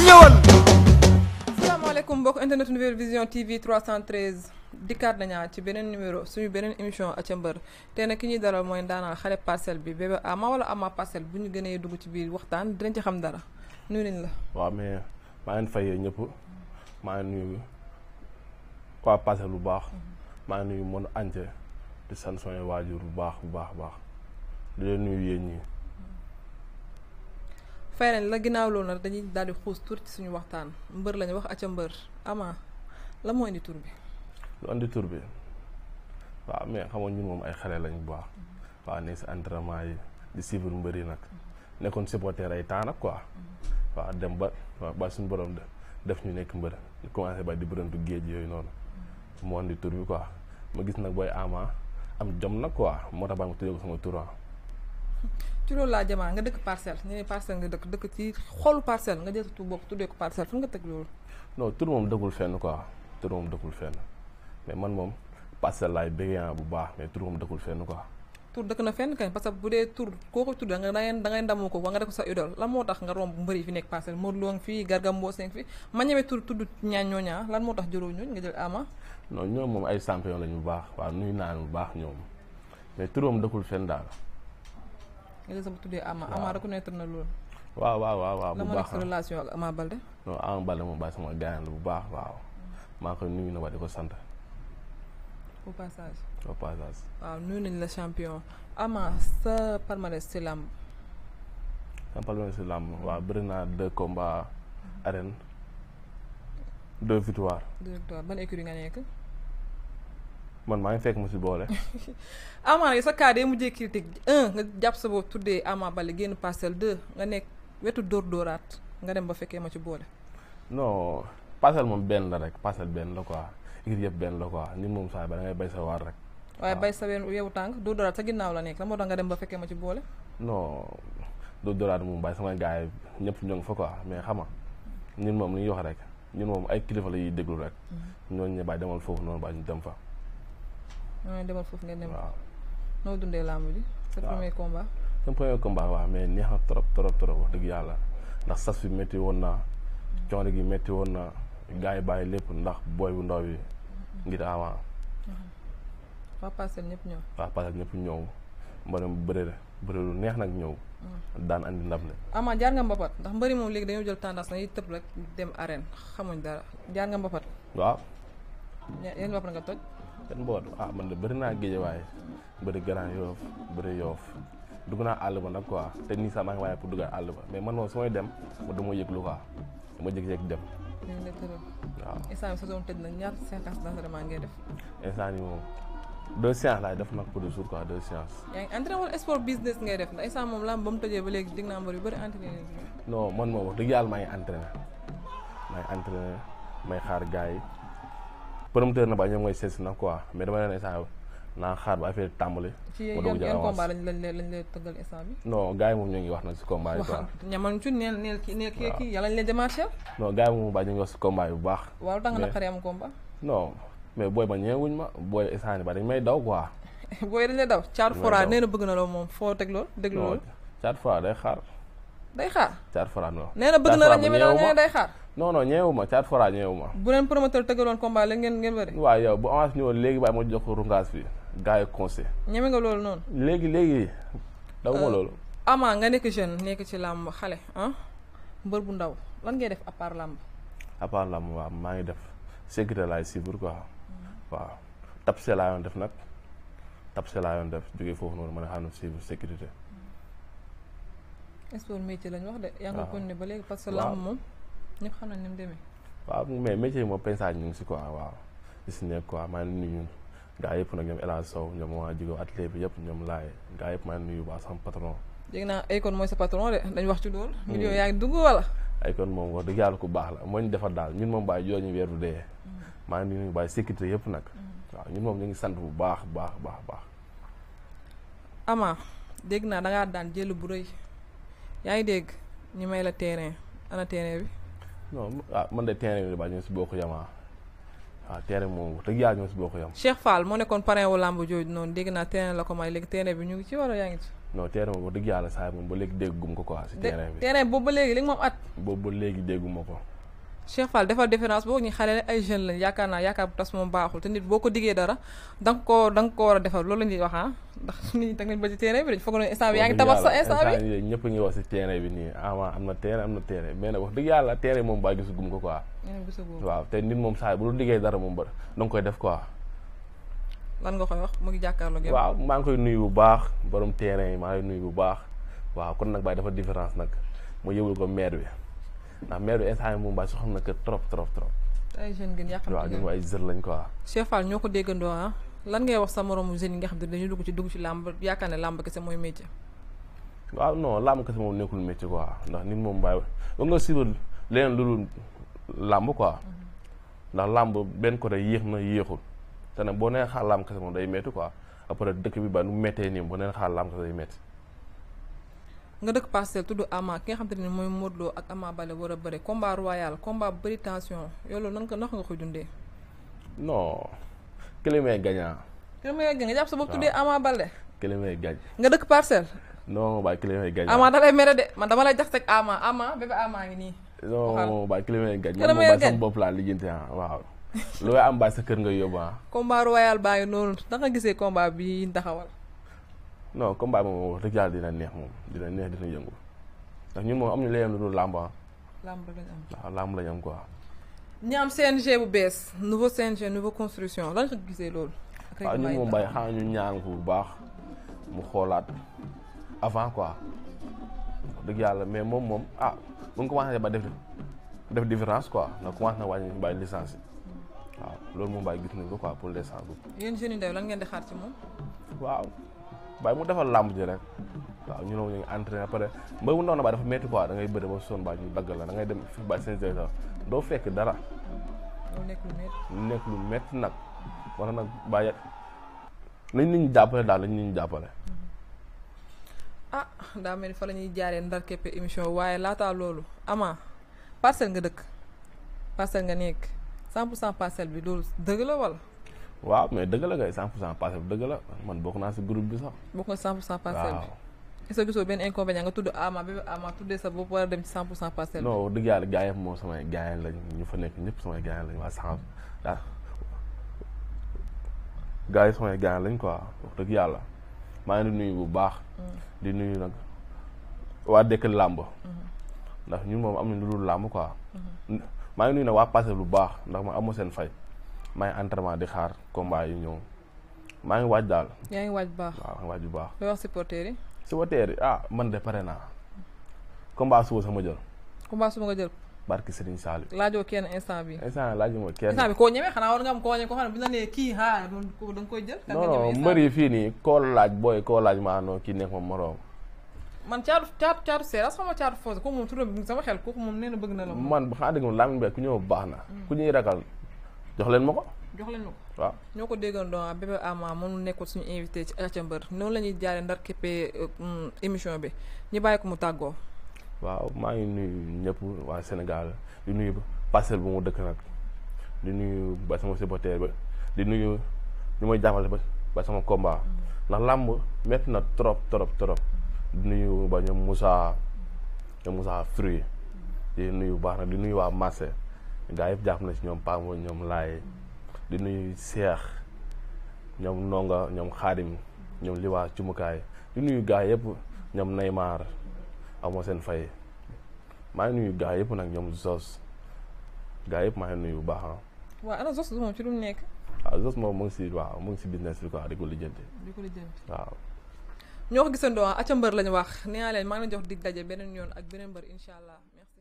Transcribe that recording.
ñëwal. salaamaaleykum mbokk internet Nouvelle Vision TV 313 dikkaat nañaa ci beneen numéro suñu beneen émission Aca Mbeur tey nag ki ñuy dalal mooy ndaanaan xale parcelle bi Bébé Ama wala Ama parcelle bu ñu gënee dugg ci biir waxtaan dinañ ci xam dara nuyu nañ la. waaw mais maa ngi fay ñëpp maa ngi nuyu waa parcelle bu baax maa ngi nuyu monde entier di sant samay waajur bu baax di leen nuyu yéen ñi. fay nañ la ginnaaw loolu nag dañuy daal di xuus tuuti ci suñu waxtaan mbër lañu wax Aca Mbeur Ama la moo indi tur bi. lu andi tur bi waaw mais xam nga ñun moom ay xale lañ bu baax waaw nekk si entraînement yi di suivre mbër yi nag nekkoon supporter ay temps nag quoi waaw dem ba suñu borom def ñu nekk mbër ñu commencé ba di bërantu géej yooyu noonu moo andi tur bi quoi ma gis nag booy Ama am jom nag quoi moo tax ba nga tuddee ko sama tur ci loolu laa jamaa nga dëkk parcelle ñu ne parcelle nga dëkk ci xolu parcelle nga jël sa tur bopp tuddee ko parcelle fan nga teg loolu. non tur moom dëkkul fenn quoi tur moom dëkkul fenn mais man moom parcelle laay bëggee bu baax mais tur moom dëkkul fenn quoi. tur dëkk na fenn kañ parce que bu dee tur koo ko tudd da ngay ndamoo ko nga def ko sa idole lan moo tax nga romb mbëri fi nekk parcelle Modou Lo fii Garga Mbossé fi ma ñëwee tur tudd ñaan ñooñaa lan moo tax juróom ñooñ nga jël Ama. non ñoom moom ay champion lañu bu baax waaw nuyu naa bu baax ñoom mais tur moom dëkkul fenn daal. nga sama tuddee Ama Ama reconnaître na loolu. waaw bu baax la relation ak Ama Baldé. non Ama Baldé moom bàyyi sama gaañal la bu baax waaw maa koy nuyu na ba di ko sant. au passage. waaw nuyu nañ la champion Ama sa palmarès ci làmb. sama palmarès ci làmb waaw bëri naa 2 combats arène 2 victoires. 2 victoires ban écurie nga nekk. man maa ngi fekk mu si boole. Ama sa cas day mujjee critique 1 nga jàpp sa bopp tuddee Ama Baldé génn parcelle 2 nga nekk wetu dóoraat nga dem ba fekkee ma ci boole. non parcelle moom benn la rek parcelle benn la quoi ngir yëpp benn la quoi ñun moom saa ba da ngay bay sa waar rek. waaye bay sa yeewu tànk dóoraat sa ginnaaw la nekk la moo tax nga dem ba fekkee ma ci boole. non dóoraat moom bàyyi sama gars yi ñëpp ñoo ngi fa quoi mais xam nga ñun moom li ñuy wax rek ñun moom ay kilifa la ñuy déglu rek. ñooñu ñu bàyyi demal foofu noonu bàyyi ñu dem fa. ñooñu demal foofu ngeen dem. waaw noo dundee làmb ji. sa premier combat. sa premier combat waaw mais neex na trop wax dëgg yàlla ndax sas bi métti woon na coono gi métti woon na gars yi bàyyi lépp ndax booy bu ndaw bi ngir Ama. waa Parcelles ñëpp ñëw. waa Parcelles ñëpp ñëw mboolem bëre lu neex nag ñëw. daan andi ndam le. Ama jaar nga mbapat ndax mbëri moom léegi dañoo jël tendance na yi tëb rek dem arène xamuñ dara jaar nga mbapat. waaw. yéen mbapat nga toj. ten mboot man de bëri naa Géejawaay bëri Grand Yoff bëri Yoff dugg naa àll ba nag quoi te nii sax maa ngi waaye pour duggaat àll ba mais man moom su may dem ma du ma yëglu quoi dama jékki-jékki dem. léegi nag tëral. waaw instant bi saison tëj na ñaata séquence d'entraînement ngay def. instant yi moom 2 séances laay def nag pour le jour quoi 2 séances. yaa ngi entraîné wala sport business ngay def ndax instant moom lamb ba mu tëjee ba léegi dig naa mbër yu bëri entraîné. non man moom wax dëgg yàlla maa ngi entraîné may xaar gars yi. promoteur na ba ñoom ngay seet na quoi mais dama leen instant naa xaar ba affaire tàmbali. ci yan combat lañ lay tëggal instant bi. non gars yi moom ñoo ngi wax nag si combat yi quoi. ñamal ci neel kii yàlla ñu leen démarché. non gars yi moom ba ñu ngi wax si combat yi bu baax. waaw tax nga naqaree am combat. non mais booy ba ñeewuñ ma booy instant ba dañ may daw quoi. booy dañ lay daw Thiatou Fora nee na bëgg na loolu moom foo teg loolu déglu loolu. Thiatou Fora day xaar. day xaar. Thiatou Fora non. nee na bëgg na la ñeme na day xaar. non ñeewu ma Thiatou Fora ñeewu ma. bu leen promoteur tëggaloon combat léegi ngeen bëri. waaw yow bu avance ñëwoon léegi bàyyi ma jox ko rungaas bi gars yi conseil. ñeme nga loolu noonu. léegi daw ma loolu. Ama nga nekk jeune nekk ci làmb xale mbër bu ndaw lan ngay def à part làmb. à part làmb waaw maa ngi def sécurité laay suivre quoi waaw tapse laa yoon def nag tapse laa yoon def jógee foofu noonu mën a xam ne suivre sécurité. sport métier lañ wax de. yaa ngi ko continuer ba léegi parce que làmb moom ñëpp xam nañ ni mu demee. waaw mais métier yi moom pensage ñu ngi si quoi waaw di si nekk quoi maa ngi nuyu gaa yëpp nag ñoom El Hadj Sow ñoom waa jóge atelier bi yëpp ñoom laay gaa yëpp maa ngi nuyu waa sama patron. dégg naa Akon mooy sa patron de dañ wax ci loolu. milieu yaa ngi dugg wala. Akon moom wax dëgg yàlla ku baax la moo ñu defar daal ñun moom bàyyi joo ñu weer du dee. maa ngi nuyu bàyyi sécurité yëpp nag. waaw ñun moom ñu ngi sant bu baax. Ama dégg naa dangaa daan jël bu rëy yaa ngi dégg ñu may la terrain ana terrain bi. non man de terrain bi ba ñoo si bokk yamaa waaw terrain moom wax dëgg yàlla ñoo si bokk yam. Cheikh Fall moo nekkoon parrain wu làmb jooju noonu dégg naa terrain la ko may léegi terrain bi ñu ngi ci wala yaa ngi ci. non terrain moom wax dëgg yàlla saa moom ba léegi déggum ko quoi si terrain bi. terrain boobu ba léegi li nga moom at. boobu ba léegi dégguma ko. Cheikh Fall defal différence boo ñu xale ay jeunes lañ yaakaar naa yaakaar bu tas moom baaxul te nit boo ko diggee dara da nga ko war a defal loolu la ñuy wax ndax nit ñi teg nañ ba ci terrain bi dañ foog ne instant bi yaa ngi tabax sa instant bi ñëpp a ngi wax si terrain bi nii ama am na terrain mais nag wax dëgg yàlla terrain moom baa gisugum ko quoi. waaw te nit moom saa bu dul diggee dara moom ba da nga koy def quoi. lan nga koy wax mu ngi jàkkaarloo. waaw maa ngi koy nuyu bu baax borom terrain yi maa ngi nuyu bu baax waaw kon nag baay dafa différence nag ma yëwul ko maire bi ndax maire bi instant moom baay soxla na ko trop. ay jeunes gën yàqam waaw ñun ay jeunes lañ quoi. Cheikh Fall ñoo ko déggandoo lan ngay wax sa moromu jeunes yi nga xam ne dañuy dugg ci làmb yaakaar ne làmb kese mooy métier. waaw non làmb kese moom nekkul métier quoi ndax nit moom baay ba nga suivre leneen lu dul làmb quoi ndax làmb benn côté yéex na yéexul te nag boo nee xaar làmb kese moom day métti quoi après dëkk bi ba nu méttee nii boo nee xaar làmb kese day métti. nga dëkk Parcelles tudd Ama ki nga xam te ne mooy Modou Lo ak Ama Baldé war a bëre combat royal combat bëri tension yow loolu naka nga koy dundee. non kilimee gagnant. kilimee gañ nga jàpp sa bopp tuddee Ama Baldé. kilimee gañ. nga dëkk Parcelles. non baay kilimee gañ. Ama da lay mere de man dama lay jax teg Ama bébé Ama ngi nii. non baay kilimee gañ. man moom baay sama bopp laa lijjanti waaw. looy am baay sa kër nga yóbbu combat royal baa ngi noonu naka gisee combat bi taxawal. non combat moom wax dëgg yàlla dina neex moom dina neex dina yëngu ndax ñun moom am ñu leneen lu dul làmb làmb lañ am. waaw làmb lañ am quoi. ñi am CNG bu bees nouveau CNG nouveau construction lan nga gisee loolu. waaw ñun moom bay xanaa ñu ñaan ko bu baax mu xoolaat avant quoi wax dëgg yàlla mais moom bu nga commencé ba def différence quoi nga commencé na wàññi bàyyi licence yi waaw loolu moom bàyyi gis nañ ko quoi pour l'instant. yéen jeunes yi ndaw lan ngeen di xaar ci moom. waaw. waaye mu defal làmb ji rek waaw ñu ne ñu ngi entraîné après mbër mu ndaw na ba dafa métti quoi da ngay bëri ba sonn ba ñu dagg la da ngay dem fi ba seen sax doo fekk dara. nekk lu métti nag wala nag bàyyi nañ nit ñi jàppale daal nañ nit ñi jàppale. daa mel ni fa la ñuy jaaree ndar képp émission waaye laataa loolu Ama Parcelles nga dëkk Parcelles nga nekk 100% Parcelles bi loolu dëgg la wala. waaw mais dëgg la kay 100% Parcelles bi dëgg la man bokk naa si groupe bi sax. bokk nga 100% Parcelles bi. est-ce que gisoo benn inconvénient nga tudd Ama bébé Ama tuddee sa bopp war a dem ci 100% Parcelles bi. non dëgg yàlla gars yi moom samay gars lañ ñu fa nekk ñëpp samay gars lañ waa sax gars yi samay gars lañ quoi wax dëgg yàlla maa ngi di nuyu bu baax. di nuyu nag waa dëkk làmb. ndax ñun moom am nañ lu dul làmb quoi. maa ngi nuyu nag waa Parcelles bu baax ndax ma amoo seen fay. maa ngi entraînement di xaar combat yi ñëw maa ngi waaj daal. yaa ngi waaj bu baax waaw maa ngi waaj bu baax. looy wax supporters yi. supporters yi man de pare naa. combat suba sama jël. combat suba nga jël. barki Serigne Saliou. laajoo kenn instant bi. instant bi laajoo kenn. instant bi koo ñemee xanaa war nga am koo ñemee koo xam ne bu ñu la nee kii da nga koy jël. non mbër yi fii nii koo laaj booy koo laaj maa non kii nekk moom moroom. man caatu seeras xam nga caatu foos kooku moom turam bi sama xel kooku moom nee na bëgg na la. man xanaa dëgg moom Lamine Mbaye ku ñëw baax na. ku ñuy ragal jox leen ma ko. jox leen ko waaw. ñoo ko déggandoo bébé Ama mënul nekkul suñu invité ci Aca Mbeur noonu la ñuy jaaree ndar képpee émission bi ñu bàyyi ko mu tàggoo. waaw maa ngi nuyu ñëpp waa Sénégal di nuyu Parcelles bu mu dëkk nag di nuyu ba sama supporter ba di nuyu ñu may jàppale ba sama combat ndax làmb métti na trop di nuyu ba ñoom Moussa Fruit di nuyu baax nag di nuyu waa marché gaa yëpp jàpp na ci ñoom Pamo ñoom Laye di nuyu Cheikh ñoom Ndonga ñoom Xaadim ñoom Liwa Cumukaay di nuyu gaa yëpp ñoom Neymar amoo seen fay maa ngi nuyu gaa yëpp nag ñoom Zos gaa yëpp maa ngi nuyu bu baax waaw ana Zos moom ci lu mu nekk. waaw Zos moom mu ngi si business bi quoi di ko lijjanti. waaw. ñoo ko gisandoo Aca Mbeur lañu wax nee naa leen maa ngi leen jox dig daje beneen yoon ak beneen mbër incha allah merci.